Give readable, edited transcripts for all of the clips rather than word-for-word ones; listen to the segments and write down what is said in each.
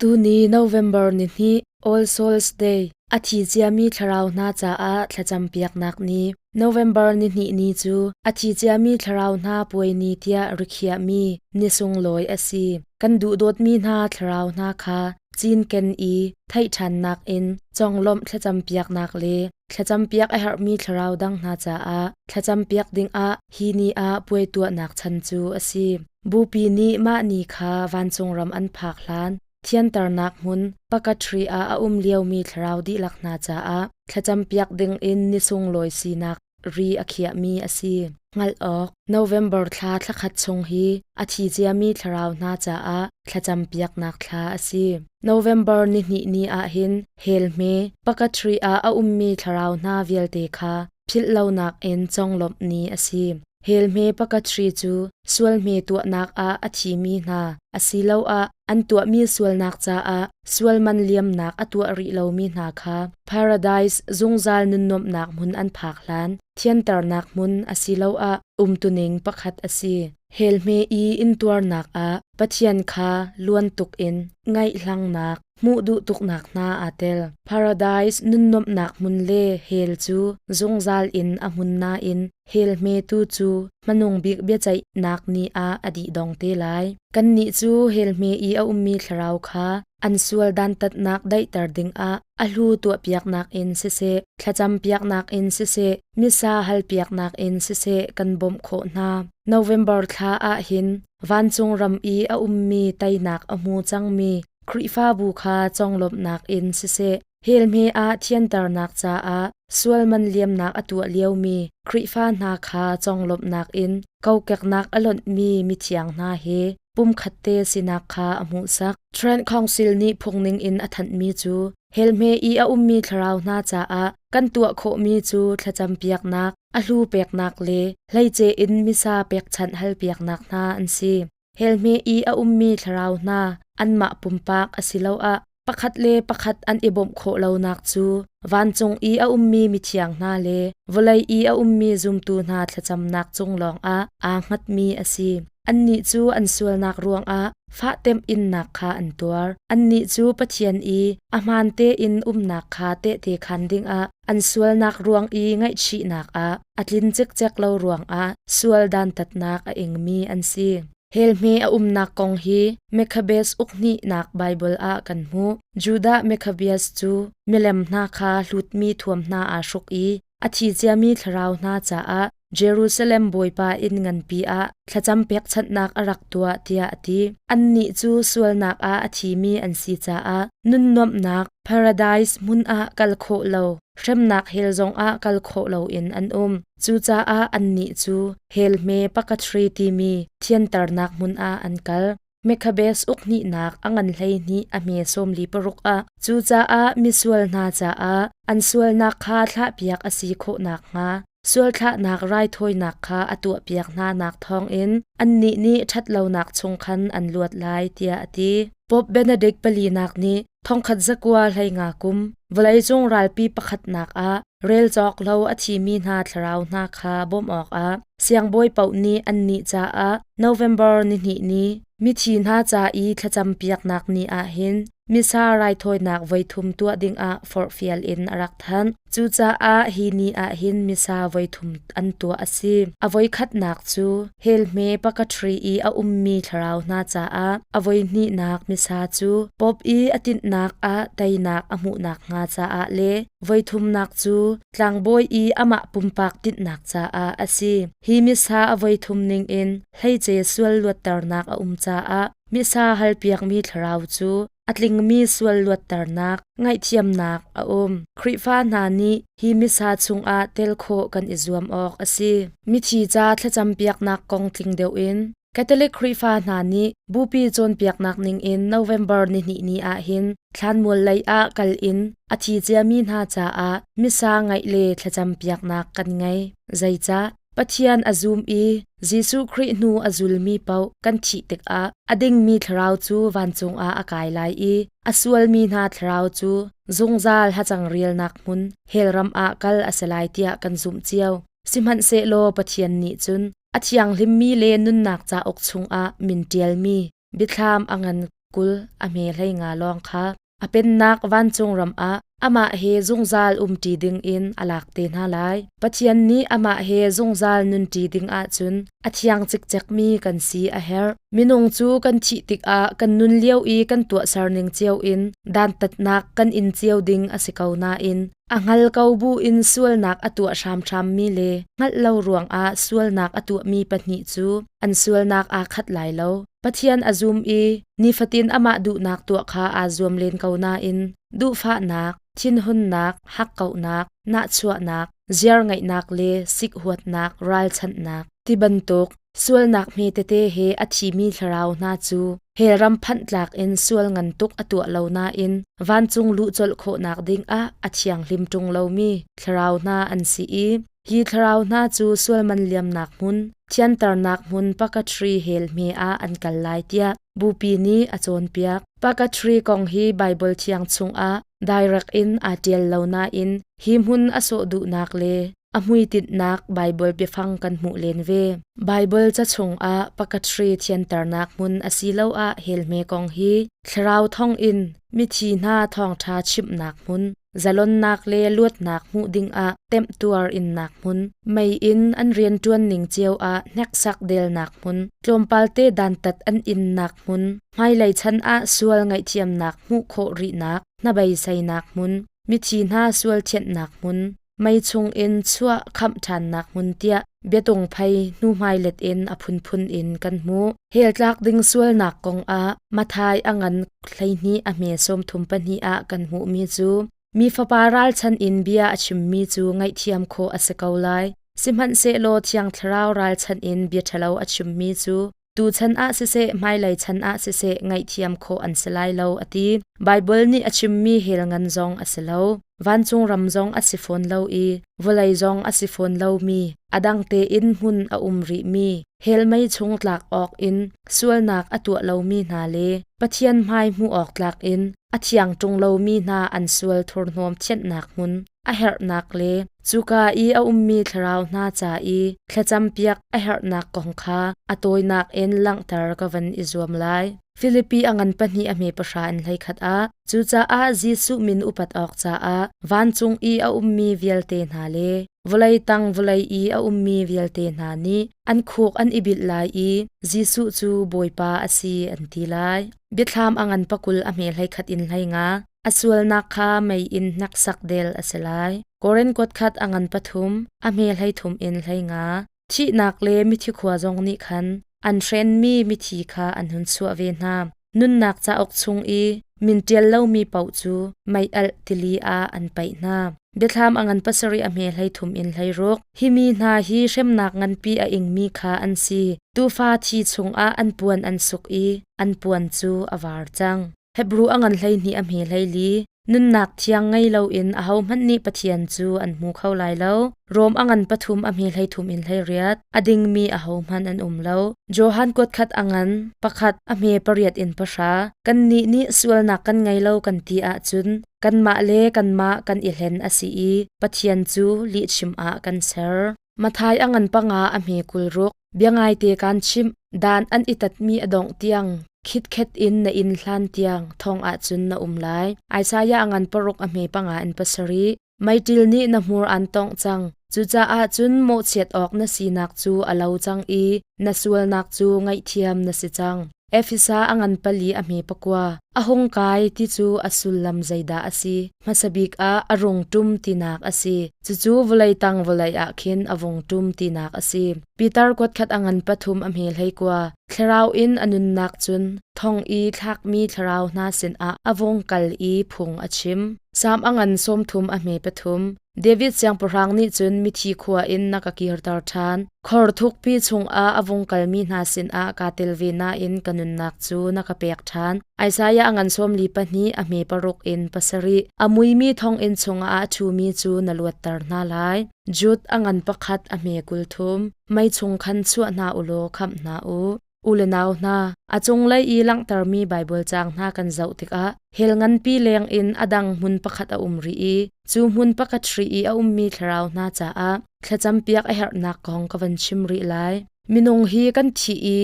Tuni November nihnih All Souls Day a thi ciami thlarau hna caah thlacam piaknak ni November nihnih ni cu a thi ciami thlarau hna puai ni tiah rikhiahmi ni sunglawi a si. Kan duhdawtmi hna thlarau hna kha cinken i theih ṭhannak in conglawmh thlacam piaknak le thlacam piak a herhmi thlarau dang hna caah thlacam piak dingah hi ni ah puai tuahnak chan cu a si. Bupi nih mah ni kha vancung ram an phak hlan thianternak hmun purgatory ah a um liomi thlarau dihlak hna caah thlacampiak dingin ni sunglawi sinak ri a khiahmi a si. Hngalh awk November thla thlakhat chung hi a thi ciami thlarau hna caah thlacampiaknak thla a si. November nihnih ni ah hin hell hme purgatory ah a ummi thlarau hna vialte kha philh lonak in conglawmh ni a si. Hell hme purgatory cu sual hme tuahnak ah a thimi hna asiloah an tuahmi sualnak caah sual man liamnak a tuah rih lomi hna kha paradise zungzal nunnuamhnak hmun an phak hlan thianternak hmun asiloah umtuning pakhat a si. Hell hme i intuarnak ah Pathian kha luan tuk in ngaihhlangnak, hmuh duh tuknak hna aa tel. Paradise nunnuamhnak hmun le hell cu zungzal in a hmun nain hell hmetu cu hmanung bik biaceihnak ni ah a dih dong te lai. Kannih cu hell hme i a ummi thlarau kha an sual dantatnak daihter dingah a hlu tuahpiaknak in siseh, thlacampiaknak in siseh, misa halpiaknak in siseh kan bawmh khawh hna. November thla ah hin vancung ram i a ummi teinak a hmu cangmi Khrihfabu kha conglawmhnak in siseh, hell hme ah thianternak caah sual man liamnak a tuah liomi Khrihfa hna kha conglawmhnak in kokeknak a lonhmi mithiang hna he pumkhatte sinak kha a hmuhsak. Trent Council nih phungning in a thanhmi cu hell hme i a ummi thlarau hna caah kan tuah khawhmi cu thlacampiaknak, a hlu peknak le hleice in misa pekchanh halpiaknak hna an si. Hell hme i a ummi thlarau hna anmah pumpak asiloah pakhat le pakhat an i bawmh khawh lonak cu vancung i a ummi mithiang hna le vawlei i a ummi zumtu hna thlacamnak cung lawngah aa hngatmi a si. Annih cu an sualnak ruangah fah temhinnak kha an tuar. Annih cu Pathian i a hmaan tein umnak kha tehte khaan dingah an sualnak ruang i ngaihchihnak ah a tlin cikcek lo ruangah sual dantatnak a ingmi an si. Hell hme a umnak kong hi Maccabees ukhnihnak Baibal ah kan hmuh. Judah Maccabees cu milem hna kha hlutmi thuam hna aa hruk i a thi ciami thlarau hna caah Jerusalem Bawipa inn nganpi ah thlacam pekchanhnak a rak tuah tiah a ti. Annih cu sualnak ah a thimi an si caah nunnuamhnak paradise hmun ah kal khawh lo, hremnak hell zongah kal khawh loin an um. Cucaah annih cu hell hme purgatory timi thianternak hmun ah an kal. Maccabees uk hnihnak a ngan 12 a hme 46 ah cucaah misual hna caah an sualnak kha thlahpiak a si khawh nakhnga sualthlahnak raithawinak kha a tuahpiak hna nak thawngin annih nih ṭhatlonak chung khan an luat lai tiah a ti. Pope Benedict palinak nih 1915 kum vawleicung ralpi pakhatnak ah rel cawk lo a thimi hna thlarau hna kha bawmh awkah siangbawi paoh nih annih caah November nihnih ni mithi hna ca i thlacam piaknak ni ah hin Missa raithawinak voithum tuah dingah forhfial in a rak thanh. Cucaah hi ni ah hin Missa voithum an tuah a si. A voikhatnak cu hell hme purgatory i a ummi thlarau hna caah a voihnihnak Missa cu Pope i a tinhnak ah teinak a hmuh nakhnga caah le voithumnak cu tlangbawi i amah pumpak tinhnak caah a si. Hi Missa a voithum ningin hleice sual luatternak a um caah Missa halpiakmi thlarau cu a tlingmi sual luatternak, ngaihthiamnak a um. Khrihfa hna nih hi Missa chungah tel khawh kan i zuam awk a si. Mithi ca thlacampiaknak kong tling deuh in Catholic Khrihfa hna nih Bupi cawnpiaknak ningin November nihnih ni ah hin thlanmual lei ah kal in a thi ciami hna caah Missa ngaih le thlacampiaknak kan ngei. Zeicah? Pathian a zum i Jesuh Khrih hnu a zulmi paoh kan thih tikah a dingmi thlarau cu vancung ah a kai lai i a sualmi hna thlarau cu zungzal hacang rialnak hmun hell ram ah kal a si lai tiah kan zumh cio. Sihmanhsehlaw Pathian nih cun a thianghlimmi le nunnak cauk chungah min ṭialmi biathlam a ngan. 20 a hme 15 lawng kha a pennak vancung ram ah amah he zungzal umṭi dingin a lak te hna lai. Pathian nih amah he zungzal nunṭi ding ahcun a thiang cikcekmi kan si a herh. Minung cu kan thih tikah kan nun lio i kan tuahser ning cio in dantatnak kan in cio ding a si ko nain a hngal ko bu in sualnak a tuah hramhrammi le hngalh lo ruangah sualnak a tuahmi pahnih cu an sualnak aa khat lai lo. Pathian a zum i nifatin amah duhnak tuah kha aa zuam len ko nain duhfahnak, thinhunnak, hakkauhnak, nahchuahnak, ziarngeihnak le sikhuatnak, ralchanhnak ti bantuk sualnak hme tete he a thimi thlarau hna cu hell ram phanh tlak in sual ngan tuk a tuah lo nain vancung luh colh khawhnak dingah a thianghlim ṭung lomi thlarau hna an si i Hi thlarau hna cu sualman liamnak hmun, thianternak hmun purgatory hell hme ah an kal lai tiah Bupi nih a cawnpiak. Purgatory kong hi Baibal Thiang chungah direct in aa ṭial lo nain hi hmun a sawh duhnak le a hmuitinhnak Baibal biafang kan hmuh len ve. Baibal ca chungah purgatory thianternak hmun asiloah hell hme kong hi thlarau thongin mithi hna thawngṭha chimhnak hmun, zalonnak le luatnak hmuh dingah temhtuar innak hmun, mei in an rianṭuan ning cio ah hneksak delnak hmun, tlawmpalte dantat an innak hmun, hmailei chan ah sual ngaihthiamnak hmuh khawh rihnak, hnabeiseinak hmun, mithi hna sual thianhnak hmun, mei chungin chuah khamh ṭhannak hmun tiah biatung phei hnuhmai let in a phunphun in kan hmuh. Hell tlak ding sualnak kongah Mathai a ngan 12 a hme 32 ah kan hmuhmi cu mi fapa ralchan in bia a chimmi cu ngaihthiam khawh a si ko lai. Sihmanhsehlaw Thiang Thlarau ralchan in bia ṭhalo a chimmi cu Tuchan ah siseh, hmailei chan ah siseh ngaihthiam khawh an si lai lo a ti. Baibal nih a chimmi hell ngan zong a si lo. Vancung ram zong a si fawn lo i vawlei zong a si fawn lomi, a dang tein hmun a um rihmi, hell mei chung tlak awk in sualnak a tuah lomi hna le Pathian hmai hmuh awk tlak in a thiang ṭung lomi hna an sual thurhnawm thianhnak hmun a herhnak le cuka i a ummi thlarau hna ca i thlacampiak a herhnak kong kha a tawinak in langhter ka van i zuam lai. Filipi a ngan pahnih a hme pahra in hleikhat ah cucaah Jesuh min upat awk caah vancung i a ummi vialte hna le vawlei tang vawlei i a ummi vialte hna nih an khuk an i bilh lai i Jesuh cu Bawipa a si an ti lai. Biathlam a ngan pakul a hme hleikhat in hleinga A sualnak kha mei in hneksak del a si lai. Korin kuatkhat a ngan pathum, a hme 13 in 15. Thihnak le mithi khua zong nih khan an hrenmi mithi kha an hun chuah ve hna. Nunnak cauk chung i min ṭial lomi paoh cu mei-alh tili ah an paih hna. Biathlam a ngan pasarih a hme 13 in 16. Hi mi hna hi hremnak nganpi a ingmi kha an si. Tuufa thi chungah an puan an suk i an puan cu a var cang. Hebru a ngan 12 a hme 14. Nunnak thiang ngei loin ahohmanh nih Pathian cu an hmu kho lai lo. Rom a ngan pathum a hme 13 in 18. A dingmi ahohmanh an um lo. Johan kuatkhat a ngan pakhat a hme pariat in pahra. Kannih nih sualnak kan ngei lo kan ti ahcun kanmah le kanmah kan i hlen a si i Pathian cu lihchim ah kan ser. Mathai a ngan panga a hme 26. Biangaite kaan chimh, dan an i tatmi a dongh tiang khitkhet in na inn hlan tiang thong ahcun na um lai. Isaiah a ngan paruk a hme panga in pasarih. Meiṭil nih na hmur aan tongh cang. Cucaah cun mawhchiat awk na sinak cu a lo cang i na sualnak cu ngaihthiam na si cang. Efesa a ngan pali a hme pakua. A hung kai ti cu a sullam zeidah a si? Hmasa bik ah a rung ṭum tinak a si. Cucu vawlei tang vawlei ah khin a vung ṭum tinak a si. Peter kuatkhat a ngan pathum a hme hleikua. Thlarau in a nunnak cun thong i thlakmi thlarau hna sinah a vung kal i phung a chim. Salm a ngan 30 a hme pathum. David siangpahrang nih cun mithi khua in na ka kirter ṭhan. Khor thukpi chungah a vung kalmi hna sinah kaa tel ve nain ka nunnak cu na ka pek ṭhan. Isaiah a ngan 42 a hme paruk in pasarih. A muimi thonginn chungah a ṭhumi cu na luatter hna lai. Jude a ngan pakhat a hme 30. Mei chung khan chuah hna u law khamh hna u. U le nau hna, a cunglei i langhtermi Baibal caang hna kan zoh tikah hell nganpi leng in a dang hmun pakhat a um rih i cu hmun pakhat hri i a ummi thlarau hna caah thlacampiak a herhnak kong ka van chim rih lai. Minung hi kan thih i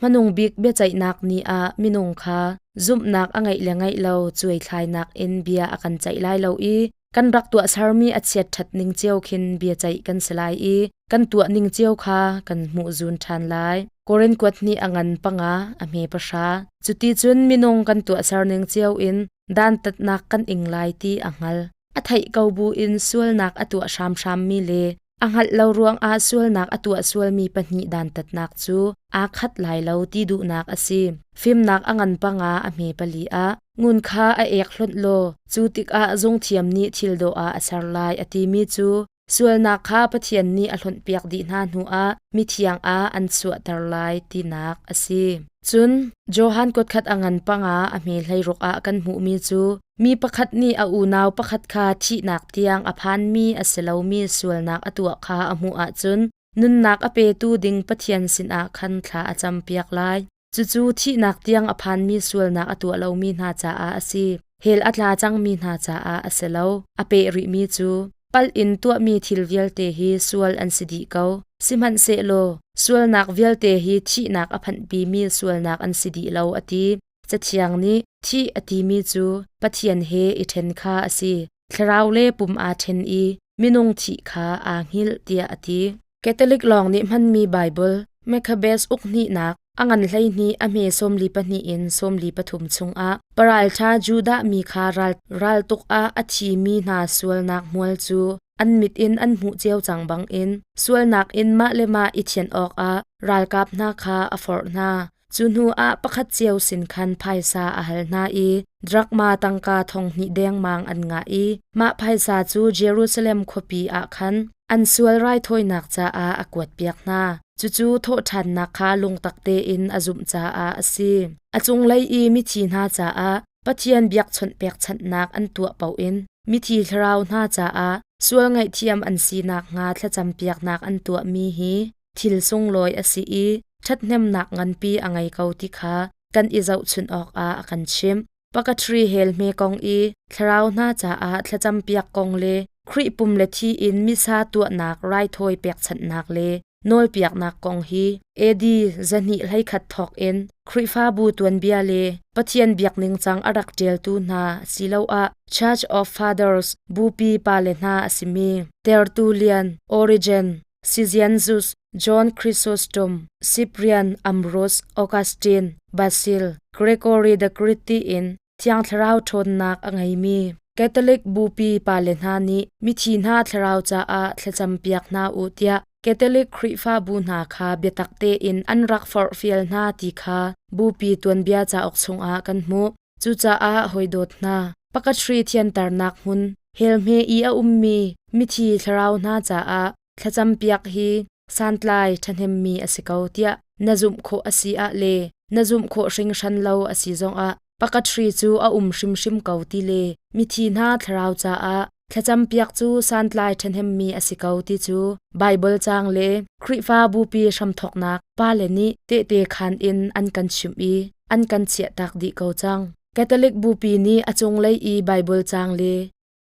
Hmanung bik biaceihnak ni ah minung kha zumhnak a ngeih le ngeih lo cuaithlainak in bia a kan ceih lai lo i kan rak tuahsermi a chiatṭhat ning cio khin biaceih kan si lai i kan tuah ning cio kha kan hmuh zun ṭhan lai. Korin kuat hnih a ngan panga a hme pahra. Cuticun minung kan tuahser ning cio in dantatnak kan ing lai ti a hngal. A theih ko buin sualnak a tuah hramhrammi le a hngalh lo ruangah sualnak a tuah sualmi pahnih dantatnak cu aa khat lai lo ti duhnak a si. Fimnak a ngan panga a hme pali ah ngun kha a ek hlonh law cu tikah zungthiam nih thil dawh ah a ser lai a timi cu sualnak kha Pathian nih a hlonhpiak dih hna hnuah mithiang ah an chuahter lai tinak a si. Cun Johan kutkhat a ngan panga a hme hleiruk ah kan hmuhmi cu Mi pakhat nih a unau pakhat kha thihnak tiang a phanmi a si lomi sualnak a tuah kha a hmuh ahcun nunnak a petu ding Pathian sinah khan thla a campiak lai. Cucu thihnak tiang a phanmi sualnak a tuah lomi hna caah a si. Hell a tla cangmi hna caah a si lo. A peh rihmi cu palh in tuahmi thil vialte hi sual an si dih ko. Sihmanhsehlaw sualnak vialte hi thihnak a phanhpimi sualnak an si dih lo a ti. Cathiang nih thih a timi cu Pathian he i ṭhen kha a si. Thlarau le pum aa ṭhen i minung thih kha aa hngilh tiah a ti. Catholic lawng nih hmanmi Baibal Maccabees uk hnihnak a ngan 12 a hme 42 in 43 chungah paralṭha Judah mi kha ral, raltuk ah a thimi hna sualnak hmual cu an mit in an hmuh cio cang bangin sualnak in mah le mah i thianh awkah ralkap hna kha a forh hna. Cu hnu ah pakhat cio sin khan phaisa a hal hna i drakma tangka thong hnih dengmang an ngah i mah phaisa cu Jerusalem khuapi ah khan an sual raithawinak caah a kuatpiak hna. Cucu thawhṭhannak kha lungtak tein a zumh caah a si. A cunglei i mithi hna caah Pathian biakchawnh pekchanhnak an tuah paoh in mithi thlarau hna caah sual ngaihthiam an si nakhnga thlacampiaknak an tuahmi hi thil sunglawi a si i ṭhathnemnak nganpi a ngei ko ti kha kan i zohchunh awkah a kan chimh. Purgatory hell hme kong i thlarau hna caah thlacampiak kong le Khrih pum le thi in misa tuahnak raithawi pekchanhnak le nawlpiaknak kong hi AD 221 thawk in Khrihfabu tuanbia le Pathian biak ningcang a rak ṭialtu hna asiloah Church of Fathers bupi pale hna a simi Tertullian, Origen, Sizianzus, John Chrysostom, Cyprian, Ambrose, Augustine, Basil, Gregory the Great tiin Thiang Thlarau ṭhawnnak a ngeimi Catholic Bupi pale hna nih mithi hna thlarau caah thlacampiak hna u tiah Catholic Khrihfabu hna kha biatak tein an rak forhfial hna ti kha Bupi tuanbia cauk chungah kan hmuh. Cucaah hawidawt hna, pakatri thianternak hmun hell hme i a ummi mithi thlarau hna caah thlacampiak hi santlai ṭhahnemmi a si ko tiah na zumh khawh a si ah le na zumh khawh hringhran lo a si zongah pakatri cu a um hrimhrim ko ti le mithi hna thlarau caah thlacampiak cu santlai ṭhahnemmi a si ko ti cu Baibal caang le Khrihfa bupi hramthawknak pale nih tehte khaan in an kan chimh i an kan chiahtak dih ko cang. Catholic bupi nih a cunglei i Baibal caang le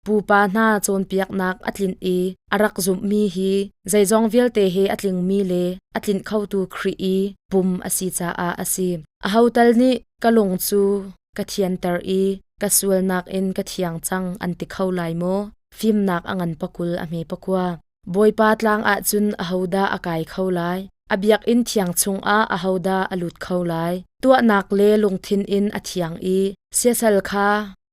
pupa hna cawnpiaknak a tlinh i a rak zumhmi hi zeizong vialte he a tlingmi le a tlinh khotu Khrih i pum a si caah a si. Aho tal nih ka lung cu ka thianter i ka sualnak in ka thiang cang an ti kho lai maw? Fimnak a ngan pakul a hme pakua. Bawipa tlang ah cun ahodah a kai kho lai? A biakinn thiang chungah ahodah a lut kho lai? Tuahnak le lungthin in a thiang i siasal kha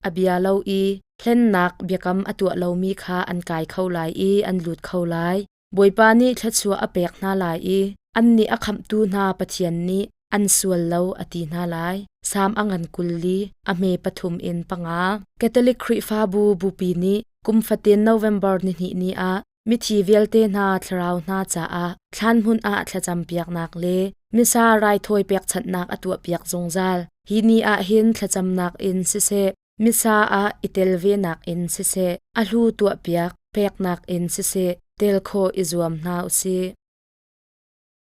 a bia lo i hlennak biakam a tuah lomi kha an kai kho lai i an lut kho lai. Bawipa nih thluachuah a pek hna lai i annih a khamhtu hna Pathian nih an sual lo a ti hna lai. Salm a ngan 40, a hme pathum in panga. Catholic Khrihfabu bupi nih kum fatin November nihnih ni ah mithi vialte hna thlarau hna caah thlan hmun ah thlacampiaknak le misa raithawi pekchanhnak a tuahpiak zungzal. Hi ni ah hin thlacamnak in siseh, misa ah i tel venak in siseh, a hlu tuahpiak peknak in siseh, tel khawh i zuam hna usih.